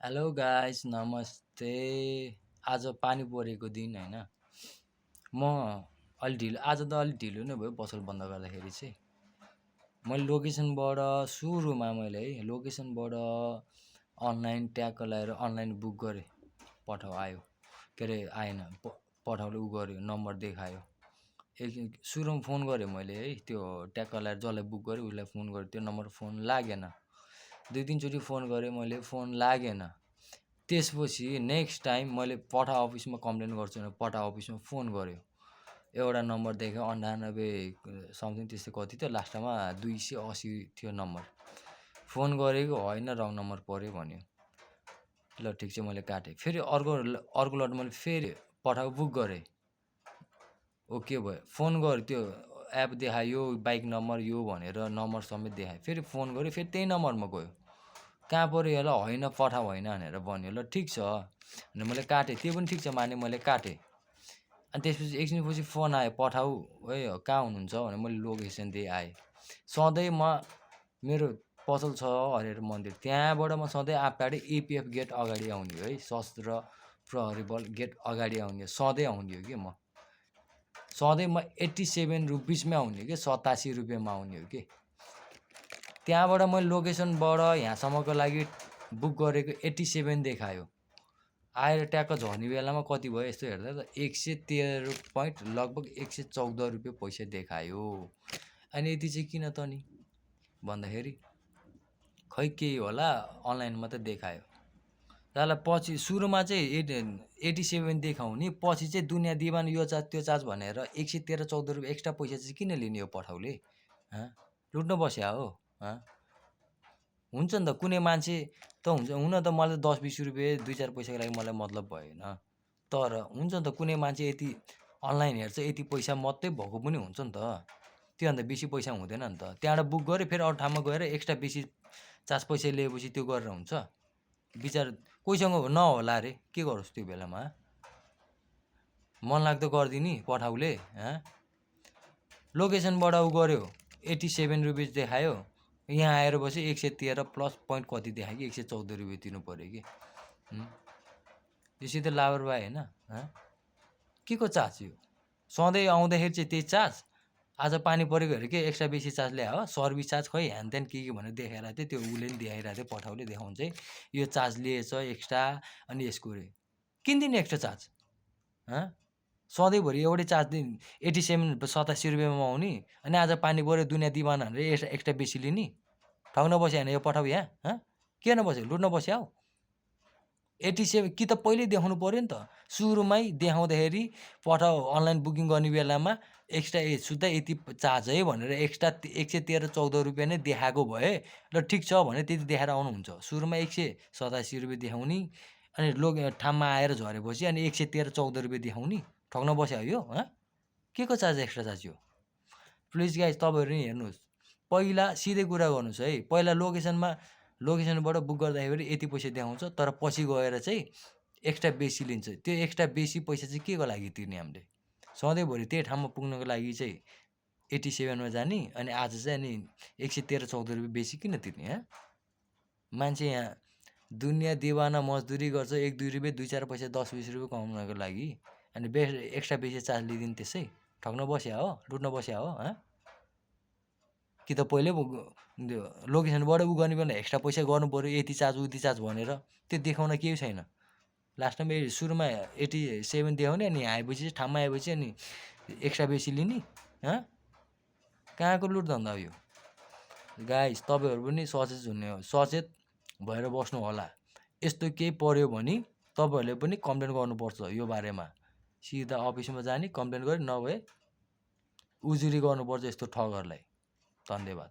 Hello guys नमस्ते। आज पानी परेको दिन हैन। म आज त अलि ढिलो नै भयो पसल बन्द गर्दाखेरि चाहिँ। मैले लोकेसनबाट सुरुमा मैले है लोकेसनबाट अनलाइन ट्याग लगाएर अनलाइन बुक गरेँ। पठाउ आयो के अरे आएन पठाउले उ गर्यो नम्बर देखायो। सुरुमा फोन गरेँ मैले है त्यो ट्याग लगाएर जसलाई बुक गरेँ उसलाई फोन गरेँ, त्यो नम्बर फोन लागेन। 2-3 चोटि फोन गरेँ मैले, फोन लागेन। त्यसपछि नेक्स्ट टाइम मैले पठा अफिसमा कम्प्लेन गर्छु भनेर पठा अफिसमा फोन गर्यो। एउटा नम्बर देख्यो 98 समथिङ त्यस्तै कति थियो, लास्टमा 280 थियो नम्बर। फोन गरेको होइन रङ नम्बर पर्यो भन्यो। ल ठिक छ मैले काटेँ। फेरि अर्को लट मैले फेरि पठाएको बुक गरेँ। ओके भयो। फोन गर्यो त्यो एप देखायो बाइक नम्बर यो भनेर नम्बर समेत देखायो। फेरि फोन गर्यो, फेरि त्यही नम्बरमा गयो। कहाँ पऱ्यो होला होइन पठाऊ होइन भनेर भन्यो। ल ठिक छ भनेर मैले काटेँ। त्यो पनि ठिक छ माने मैले काटेँ। अनि त्यसपछि एकछिनपछि फोन आयो पठाऊ है कहाँ हुनुहुन्छ भनेर मैले लोकेसन दिएँ आएँ। सधैँ म मेरो पसल छ हरेर मन्दिर, त्यहाँबाट म सधैँ आपटाडे एपिएफ गेट अगाडि आउने हो है, सशस्त्र प्रहरी बल गेट अगाडि आउने, सधैँ आउने हो कि म। सधैँ म 87 रुपिसमै आउने हो कि 87 रुपियाँमा आउने हो कि। त्यहाँबाट मैले लोकेसनबाट यहाँसम्मको लागि बुक गरेको 87 देखायो। आएर ट्याक्क झर्ने बेलामा कति भयो यस्तो हेर्दा त 113 लगभग 114 रुपियाँ पैसा देखायो। अनि यति चाहिँ किन त नि भन्दाखेरि खै केही होला अनलाइनमा त देखायो। त्यसलाई पछि सुरुमा चाहिँ 87 देखाउने, पछि चाहिँ दुनियाँ दिवान यो चार्ज त्यो चार्ज भनेर 113-14 रुपियाँ एक्स्ट्रा पैसा चाहिँ किन लिने हो पठाउले? लुट्न बस्या हो? हुन्छ नि त कुनै मान्छे त हुन्छ, हुन त मलाई 10-20 रुपियाँ 2-4 पैसाको लागि मलाई मतलब भएन। तर हुन्छ नि त कुनै मान्छे यति अनलाइन हेर्छ यति पैसा मात्रै भएको पनि हुन्छ नि त। त्योभन्दा बेसी पैसा हुँदैन नि त। त्यहाँबाट बुक गऱ्यो फेरि अरू ठाउँमा गएर एक्स्ट्रा बेसी चार्ज पैसा लिएपछि त्यो गरेर हुन्छ? विचार कोहीसँग नहोला अरे के गरोस् त्यो बेलामा? मन लाग्दो गरिदिने पठाउले लोकेसनबाट उ गऱ्यो 87 रुपिस देखायो, यहाँ आएर बसी 113 प्लस पोइन्ट कति देखायो कि 114 रुपियाँ तिर्नु पऱ्यो कि। त्यसै त लापरवाही होइन? के को चार्ज यो? सधैँ आउँदाखेरि चाहिँ त्यही चार्ज, आज पानी परेको हेर के एक्स्ट्रा बेसी चार्ज ल्यायो हो, सर्भिस चार्ज खै ह्यान त्यान के भनेर देखाइरहेको थियो। त्यो उसले पनि देखाइरहेको थियो पठाउले देखाउनु चाहिँ यो चार्ज लिएछ एक्स्ट्रा अनि यसको रे किन दिने एक्स्ट्रा चार्ज? सधैँभरि एउटै चार्ज दिन 87 87 रुपियाँमा आउने अनि आज पानी पऱ्यो दुनियाँ दिवाना भनेर एक्स्ट्रा बेसी लिने? ठग्न बस्यो होइन यो पठाउ यहाँ? किन बस्यो? लुट्न बस्या हो? 87 कि त पहिल्यै देखाउनु पऱ्यो नि त। सुरुमै देखाउँदाखेरि पठाउ अनलाइन बुकिङ गर्ने बेलामा एक्स्ट्रा सुत्दा यति चार्ज है भनेर एक्स्ट्रा 113-14 रुपियाँ नै देखाएको भए ल ठिक छ भने त्यति देखाएर आउनुहुन्छ। सुरुमा 187 रुपियाँ देखाउने अनि ठाउँमा आएर झरेपछि अनि 113-14 रुपियाँ देखाउने? ठग्न बस्या हो यो? के को चार्ज एक्स्ट्रा चार्ज यो? प्लिज गाइज तपाईँहरू नि हेर्नुहोस्, पहिला सिधै कुरा गर्नुहोस् है। पहिला लोकेसनबाट बुक गर्दाखेरि यति पैसा देखाउँछ, तर पछि गएर चाहिँ एक्स्ट्रा बेसी लिन्छ। त्यो एक्स्ट्रा बेसी पैसा चाहिँ के को लागि तिर्ने हामीले? सधैँभरि त्यही ठाउँमा पुग्नको लागि चाहिँ 87मा जाने अनि आज चाहिँ अनि 113-14 रुपियाँ बेसी किन तिर्ने? मान्छे यहाँ दुनियाँ दिवाना मजदुरी गर्छ 1-2 रुपियाँ 2-4 पैसा 10-20 रुपियाँ कमाउनको लागि अनि एक्स्ट्रा बेसी चार्ज लिइदिने त्यसै? ठग्न बस्या हो? लुट्न बस्या हो? कि त पहिल्यै लोकेसनबाट उ गर्ने बेला एक्स्ट्रा पैसा गर्नु पऱ्यो यति चार्ज उति चार्ज भनेर, त्यो देखाउन केही छैन। लास्टमा सुरुमा 87 देखाउने अनि आएपछि चाहिँ ठाउँमा आएपछि अनि एक्स्ट्रा बेसी लिने? कहाँको लुट धन्दा हो यो? गाइस तपाईँहरू पनि सचेत भएर बस्नु होला। यस्तो केही पर्यो भने तपाईँहरूले पनि कम्प्लेन गर्नुपर्छ यो बारेमा। सिधा अफिसमा जाने कम्प्लेन गरे नभए उजुरी गर्नुपर्छ यस्तो ठगहरूलाई। धन्यवाद।